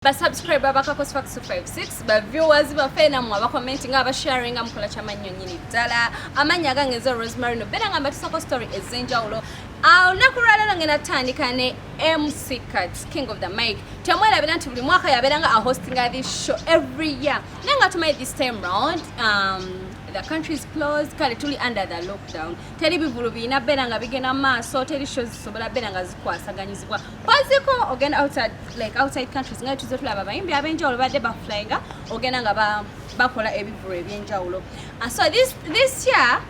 Basubscribe abakakos Facts 256, ba viewers baffe, nammwe abacommentinga, abasharinga, mukola kyamannyo nnyini ddala. Amannya agange nze Rosemary Nobeera nga mbatusako story ez'enjawulo. Olunaku lwaleero ngenda tutandika ne MC Kats, King of the Mic. Temwerabira nti buli mwaka yabeera nga ahostinga this show every year, naye nga tumanyi this time round the country is closed, kale tuli under the lockdown, teri bivulu birina beera nga bigenda mu maaso, teri show zisobola beera nga zikwasaganyizibwa poziko ogenda outside, like outside countries, nga tuze tulaba abayimbi ab'enjawulo badde baflyinga ogenda nga bakola ebivulu ebyenjawulo. So this year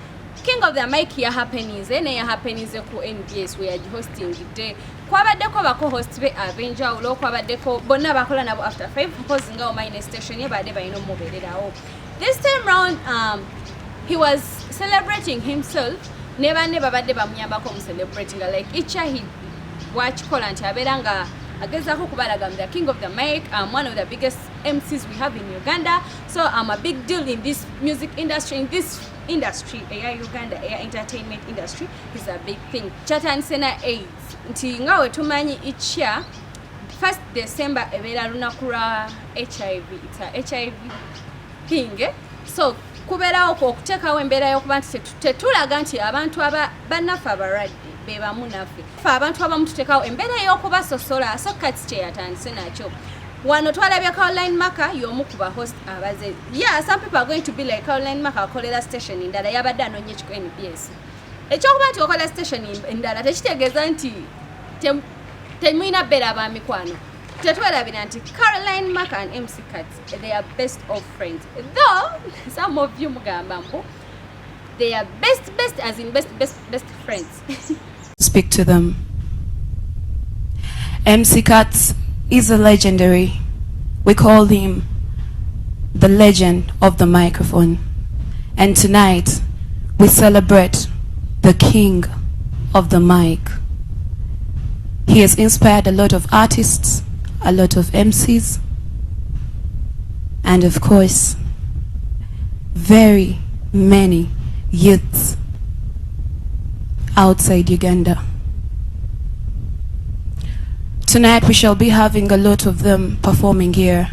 King of the Mic yahappeninze, naye yahappeninze ku NBS we yagihostingidde. Kwabaddeko bako-host be ab'enjawulo, kwabaddeko bonna bakola nabo after 5, mpozi nga omanyi ne station ye badde balina omubeererawo. This time round he was celebrating himself ne banne babadde bamuyambako mu celebrating, like each year he bwakikola nti abeera nga agezaako okubalaga, "I'm the king of the mic, I'm one of the biggest MCs we have in Uganda, so I'm a big deal in this music industry, in this industry eya Uganda, eya entertainment industry." Is a big thing. Kyatandise na AIDS, nti nga we tumanyi each year 1st December ebeera lunaku lwa HIV. It's a HIV thing, eh? So kubeerawo okuteekawo embeera y'okuba nti tetulaga nti abantu bannaffe abalwadde be bamu naffe. Ffe abantu abamu tuteekawo embeera y'okubasosola. So Kati kyeyatandise nakyo wano, twalabye Caroline Maka y'omu ku bahost abaze. Yeah, some people are going to be like, "Caroline Maka akolera station ndala, yabadde anoonya ekiko NBS." Ekyokuba nti okola station endala tekitegeeza nti temulina bbeera abamikwano. Tetwerabira nti Caroline Maka and MC Kats, they are best of friends, though some of you mugamba mbu they are best, best as in best, best, best friends. Speak to them. MC Kats is a legendary. We call him the legend of the microphone. And tonight, we celebrate the king of the mic. He has inspired a lot of artists, a lot of MCs, and of course, very many youths outside Uganda. Tonight we shall be having a lot of them performing here.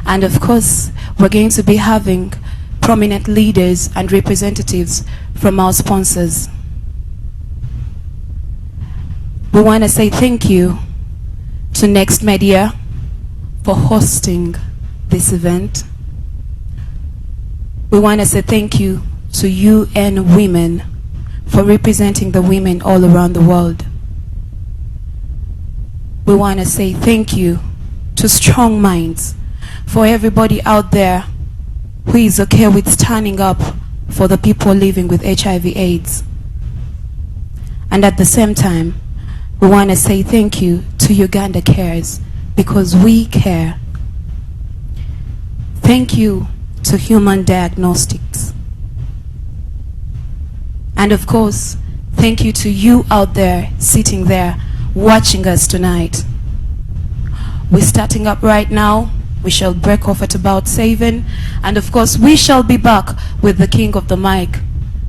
And of course, we're going to be having prominent leaders and representatives from our sponsors. We want to say thank you to Next Media for hosting this event. We want to say thank you to UN Women for representing the women all around the world. We want to say thank you to Strong Minds, for everybody out there who is okay with standing up for the people living with HIV AIDS. And at the same time, we want to say thank you to Uganda Cares, because we care. Thank you to Human Diagnostics. And of course, thank you to you out there sitting there watching us tonight. We're starting up right now. We shall break off at about 7. And of course, we shall be back with the king of the mic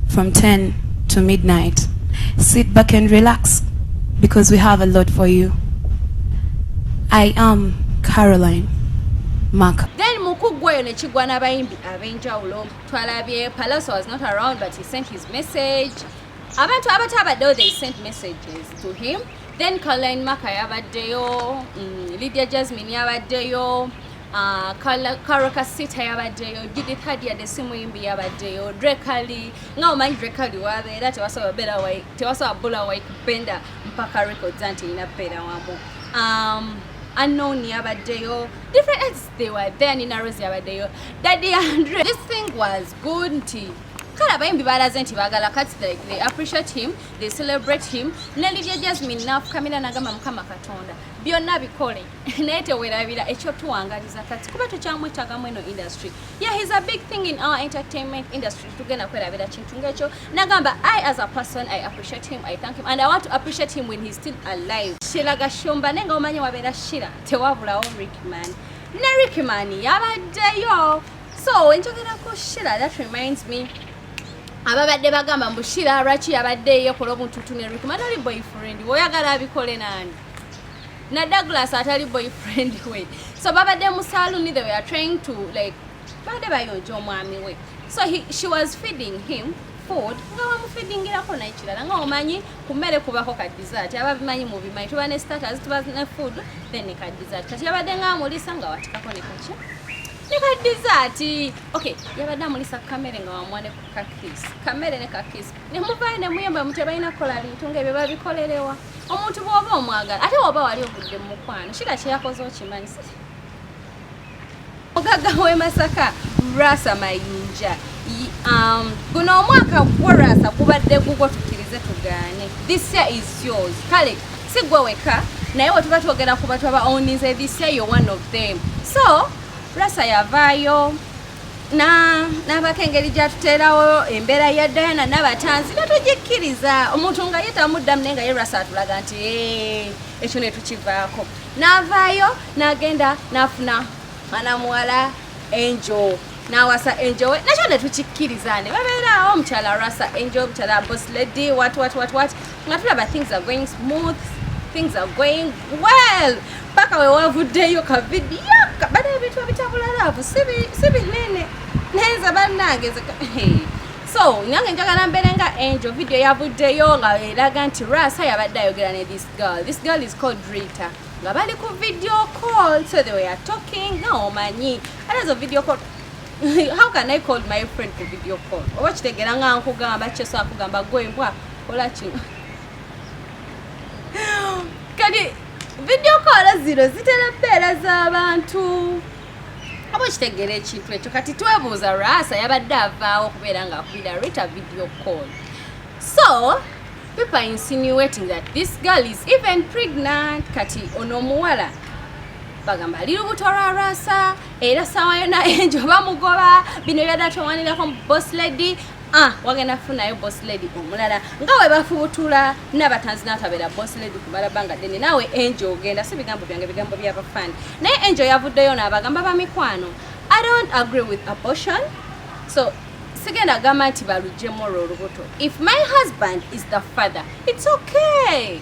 from 10 to midnight. Sit back and relax, because we have a lot for you. I am Caroline Maka. Then mu kuggwayo ne kigwa n'abayimbi ab'enjawulo. Twalabye Palaso was not around, but he sent his message. Abantu abatabaddewo, they sent messages to him. Then Caroline Maka yabaddeyo, Lydia Jasmine yabaddeyo, Karole Kasita yabaddeyo, Judith Hadiya si muyimbi yabaddeyo, Drekali, nga omanyi Drekali wabeera tewasobola bbula Ykee Benda mpaka records anti erina bbeera wamu. Unknown yabaddeyo, different acts, they were there. Nina Rose yabaddeyo, Daddy Andre. This thing was good nti kale abayimbi balaze nti baagala Kati, like they appreciate him, they celebrate him. Ne Lydia Jasmine n'afukamira n'agamba, "Mukama Katonda, byonna bikole, naye tewerabira ekyotuwangaliza Kati, kuba tukyamwetagamu eno industry." Yeah, he's a big thing in our entertainment industry. Tugenda kwerabira kintu ngekyo? Nagamba, "I as a person, I appreciate him, I thank him, and I want to appreciate him when he's still alive." Sheilah Gashumba, naye nga omanyi wabeera Sheilah tewabulawo Rickman, ne Rickman yabaddeyo. So enjogerako Sheilah, that reminds me, ababadde bagamba mbu Sheilah lwaki yabadde yekola obuntutu ne Rickman, oli boyfriend, woyagala abikole nani? Na Douglas atali boyfriend we. So babadde mu saloon, they were trying to, like, babadde bayonja omwami we. So she was feeding him food, nga wamufeedingirako naye kirala, nga omanyi ku mmere kubako ka dessert. Ababimanyi mubimanyi, tuba ne starters, tuba ne food, then ne ka dessert. Kati yabadde nga amulisa nga watikako ne kaki, ne ka dessert. Okay, yabadde amulisa kamere nga wamuwa ne ku kakis, kamere ne kakis, ne muvaayo ne muyomba muti balina kukola bintu ng'ebyo babikolerewa. Omuntu bw'oba omwagala, ate woba wali ovudde mu mukwano, kira kyeyakoze okimanyi. Mugagga w'e Masaka Rasa Mayinja, guno omwaka gwo Rasa gubadde gugwo, tukkirize tugaane. This year is yours. Kale si gwe wekka, naye we tuba twogera ku bantu aba owninze this year, you're one of them. So Rasa yavaayo n'abako engeri gyatuteerawo embeera ya Diana n'abatanzi, netugikkiriza. Omuntu nga ye tamuddamu, naye nga ye Rasa atulaga nti, "Eh," ekyo ne tukivaako. N'avaayo n'agenda n'afuna mwana muwala Angel, n'awasa Angel we, nakyo ne tukikkiriza, ne babeeraawo omukyala Rasa Angel, omukyala boss lady, what what what what, nga tulaba things are going smooth, things are going well, paka we wavuddeyo ka video bana ebintu ebitabula love si binene, naye nze bannange so nange njagala mbeere nga Angel. Video yavuddeyo nga eraga nti Rasa yabadde ayogera ne this girl. This girl is called Rita, nga bali ku video call. So they were talking, nga omanyi ate ezo video call, how can I call my friend ku video call? Oba kitegeera nga nkugamba kyesobola kugamba gwe mbwa kola kino. Kati video call zino zitera bbeera z'abantu, oba okitegeera ekintu ekyo. Kati twebuuza, Rasa yabadde avaawo okubeera ng'akubira Rita video call. So people are insinuating that this girl is even pregnant. Kati ono omuwala bagamba ali lubuto lwa Rasa, era sawa yona Angel bamugoba. Bino byadda twawanirako mu boss lady. Ah, wagenda kufunayo boss lady omulala nga we bafuutula n'abatanzi n'atabeera boss lady kumala bbanga ddene. Naawe Angel ogenda, si bigambo byange, bigambo by'abafaani. Naye Angel yavuddeyo n'abagamba, "Bamikwano, I don't agree with abortion, so sigenda gamba nti baluggyemu olwo olubuto. If my husband is the father, it's okay,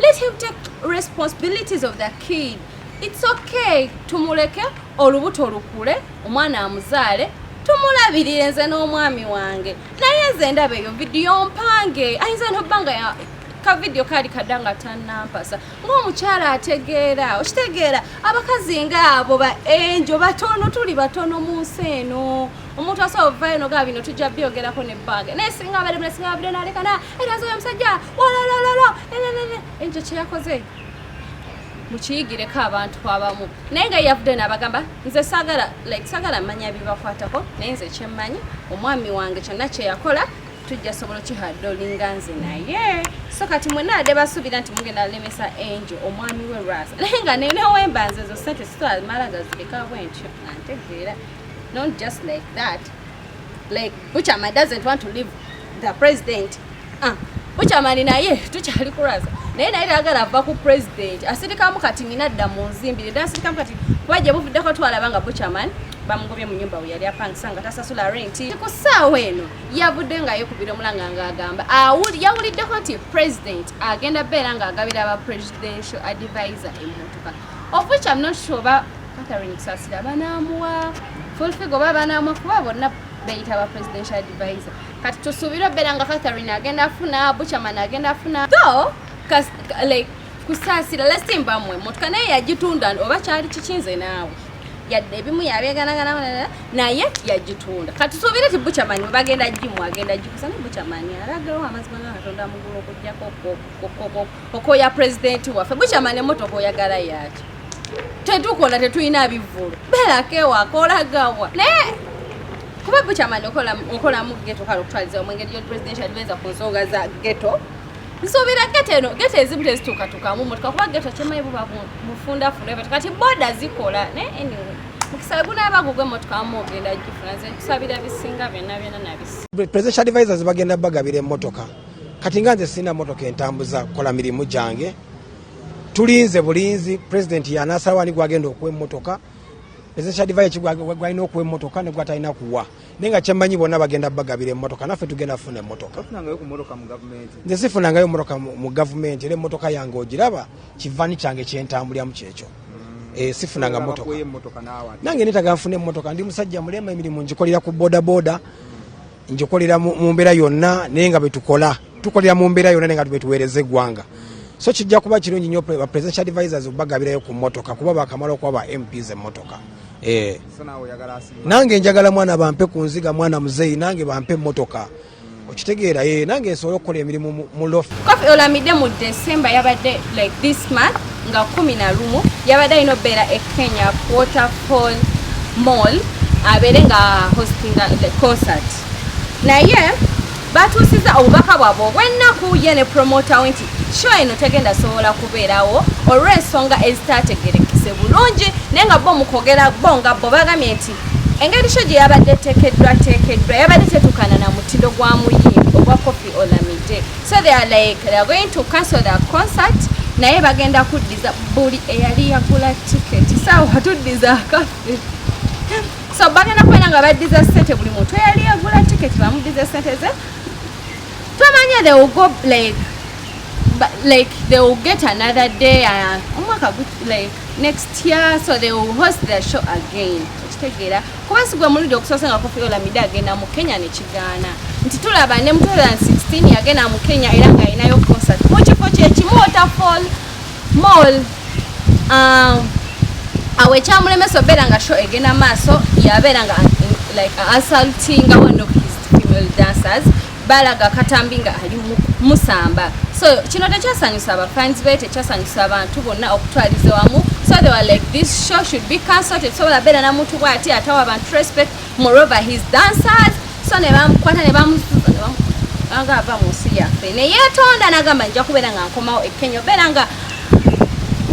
let him take responsibilities of the kid. It's okay, tumuleke olubuto lukule, omwana amuzaale, tumulabirire nze n'omwami wange." Naye nze ndaba eyo video mpange, ayinza nobba nga ka video kaali kadda nga tannampasa, ng'omukyala ategeera. Okitegeera, abakazi ngaabo ba Angel batono, tuli batono mu nsi eno. Omuntu asobola ovayo nogaa bino tujja byogerako nebbanga, naye singa abadde muna, singa abadde nalekana era nze oyo omusajja walalala. Angel kyeyakoze mukiyigireko abantu abamu. Naye nga yavudde n'abagamba, "Nze saagala, like, saagala manya bibakwatako, naye nze kyemmanyi, omwami wange kyonna kyeyakola tujja sobola okihandlinga nze naye." So kati mwenna adde basuubira nti mugenda lemesa Angel omwami we Rasa, naye nga newemba nze ezo sente sitwamala gazireka bwentyo nga ntegeera. Not just like that, like Buchaman doesn't want to leave the president. Ah, Buchaman naye tukyali ku Rasa, naye tayagala ava ku president, asirikamu. Kati nina dda mu nzimbire dda asirikamu. Kati kuba gye buvuddeko twalaba nga Buchaman bamugobye mu nyumba we yali apangisa nga tasasula rent. Ku ssaawa eno yavudde nga yeekubira omulanga ng'agamba yawuliddeko nti president agenda beera ng'agabira aba presidential advisor emmotoka, of which I'm not sure oba Catherine Kusasira banaamuwa, Full Figure oba banaamuwa, kuba bonna beyita ba presidential advisor. Kati tusuubire obeera nga Catherine agenda afuna, Buchaman agenda afuna, though like Kusaasira lesimba mmwe emmotoka naye yagitunda oba kyali kikinze naawe, yadde ebimu yabyeganagana naye yagitunda. Kati tusuubire ti Buchaman bwe bagenda gimu agenda gikusa, naye Buchaman alagawo amazima nga Katonda mugulu okugjako okoya pulezidenti waffe. Buchaman emmotoka oyagala yaki? Tetukola, tetulina bivvulu, beerako ewaka olagawa? Naye kuba Buchaman okolamu ghetto, kale okutwaliza omwengeri gyoli presidential advisor ku nsonga za ghetto, nsuubira ghetto eno, ghetto ezimu tezituukatuukamu motoka, kuba ghetto kyemanyi buba bufundafunda ebyo. Kati boda zikola, naye anyway mukisa gunaaba gugwe emotoka amu ogenda gifuna. Nze nkusabira bisinga byonna byonna nabisi. Presidential advisors bagenda bagabira emmotoka. Kati nga nze sirina motoka entambuza kukola mirimu gyange, tulinze bulinzi president yanasalawo ani gwagenda okuwa emmotoka. Presidential advisor ki gwalina okuwa emmotoka ne gwatalina kuwa. Naye nga kyemmanyi, bonna bagenda bagabira emmotoka, naffe tugenda kufuna emmotoka. Nze sifunangayo emmotoka mu gavumenti, era emmotoka yange ogiraba, kivani kyange kyentambuliramu kyekyo. Sifunanga mmotoka. Nange netaga nfuna emmotoka. Ndi musajja mulema, emirimu ngikolera ku bodaboda, ngikolera mu mbeera yonna, naye nga betukola tukolera mu mbeera yonna, naye nga betuweereza eggwanga. So kijja kuba kirungi nnyo ba presidential advisors bagabirayo ku mmotoka, kuba bakamala okuba ba MPs emmotoka. Nange njagala mwana bampe ku nziga, mwana muzeeyi, nange bampe emmotoka, okitegeera? Nange nsobole okukola emirimu mu lof. Koffi Olomide mu December yabadde, like this month nga 11, yabadde alina obeera e Kenya, Waterfall Mall, abeere nga hostinga the concert, naye batuusiza obubaka bwabwe obw'ennaku, ye ne promoter we, nti show eno tegenda sobola kubeerawo olw'ensonga ezitaategerekese bulungi. Naye nga bo mukwogera, bo nga bo bagambye nti engeri show gye yabadde eteekeddwa teekeddwa yabadde tetuukana na mutindo gwa muyimbi ogwa Koffi Olomide, so they are like they are going to cancel the concert, naye bagenda kuddiza buli eyali yagula tiketi. Saawa tuddiza akaffe, so bagenda kubeera nga baddiza sente buli muntu eyali yagula tiketi, bamuddiza sente ze. Twamanya they will go like, but like they will get another day, omwaka like next year, so they will host the show again, okitegeera? Kuba si gwe mulundi okusoose nga Koffi Olomide agenda mu Kenya nekigaana, nti tulaba ne mu 2016 yagenda mu Kenya era ng'alinayo concert mu kifo kyekimu, Waterfall Mall. Awo ekyamulemesa obeera nga show egenda maaso, yabeera nga like assaultinga one of his female dancers, balaga katambi nga ali musamba. So kino tekyasanyusa abafans be, tekyasanyusa abantu bonna okutwaliza wamu, so they were like, this show should be cancelled, tetusobola beera namuntu bwati atawa abantu respect, moreover his dancers. So ne bamukwata ne bamusuza ne nga ava mu nsi yaffe, neyeetonda nagamba, nja kubeera nga nkomawo e Kenya, obeera nga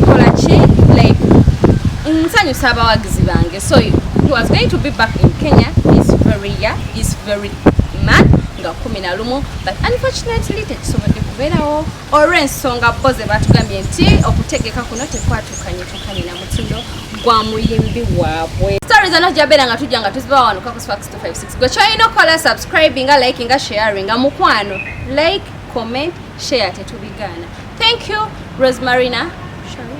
kola ki, like nsanyusa abawagizi bange. So he was going to be back in Kenya this very year, this very month nga 11, but unfortunately tekisobodde kubeerawo olw'ensonga bo ze batugambye nti okutegeka kuno tekwatuukanye tuukanye na mutindo gwa muyimbi waabwe. Stories zonna tujja nga tujja nga tuzibawa wano Kakuswax 256. Gwe kyolina okukola, subscribinga, likinga, sharinga, mukwano, like, comment, share, tetubigaana. Thank you, Rosemarina. Shalom.